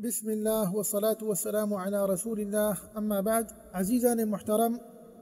بسم اللہ والصلاة والسلام علی رسول اللہ، اما بعد۔ عزیزان محترم،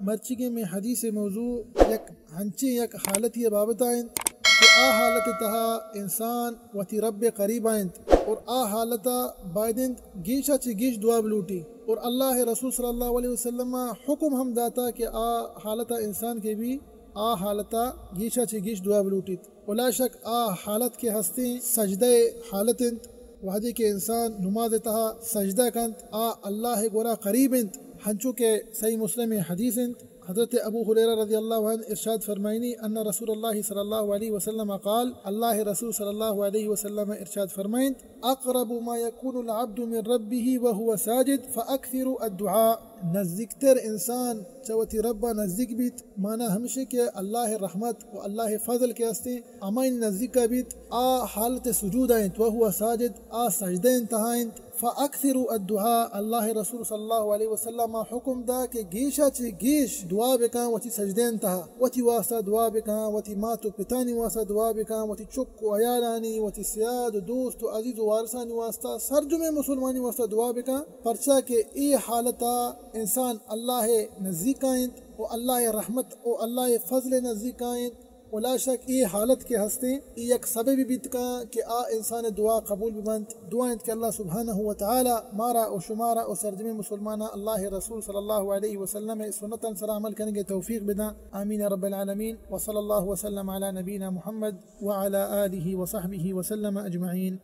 مرچیگیں میں حدیث موضوع یک ہنچیں یک حالتی بابتا انت کہ آ حالت تہا انسان وتی رب قریب انت اور آ حالتا باید انت گیشا چہ گیش دعا بلوٹی، اور اللہ رسول صلی اللہ علیہ وسلم حکم ہم داتا کہ آ حالتا انسان کے بھی آ حالتا گیشا چہ گیش دعا بلوٹیت۔ و لا شک آ حالت کہ ہستیں سجدہ حالت انت، وہدے کہ انسان نماز تہا سجدہ کنت، آ اللہ گورا قریب انت، ہنچو کہ صحیح مسلم حدیث انت۔ حضرت ابو ہریرہ رضی اللہ عنہ ارشاد فرمائنی، ان رسول اللہ صلی اللہ علیہ وسلم قال، اللہ رسول صلی اللہ علیہ وسلم ارشاد فرمائنت، اقرب ما یکون العبد من ربه وهو ساجد فاکثروا الدعاء۔ نزدیکتر انسان چہ وتی ربا نزدیک بیت، مانا ہمشی کہ اللہ رحمت و اللہ فضل کہ ہستیں، ہمائی نزدیکا بیت، آ حالت سجود انت، وهو ساجد، آ سجدہ انتہا انت۔ فاکثروا الدعاء، اللہ رسول صلی اللہ علیہ وسلم حکم دا کہ گیشا چہ گیش دعا بکن وتی سجدہ انتہا، وتی واسطہ دعا بکن، وتی مات و پتانی واسطہ دعا بکن، وتی چک و عیالانی، وتی سیاد و دوست و عزیز و وارثانی واسطہ، سرجمیں مسلمانی واسطہ دعا بکن، پرچا کہ اے حالتا انسان اللہ نزدیکا انت و اللہ رحمت و اللہ فضل نزدیکا انت۔ و لا شک اے حالت کہ ہستیں، اے یک سببی بیت کن کہ آ انسان دعا قبول ببنت۔ دعا انت کہ اللہ سبحانہ و تعالی مارا و شمارا و سرجمیں مسلماناں اللہ رسول صلی اللہ علیہ وسلم سنتاں سرا عمل کنگے توفیق بداں۔ آمین رب العالمین۔ وصلی اللہ وسلم علی نبینا محمد وعلی آلہ وصحبہ وسلم اجمعین۔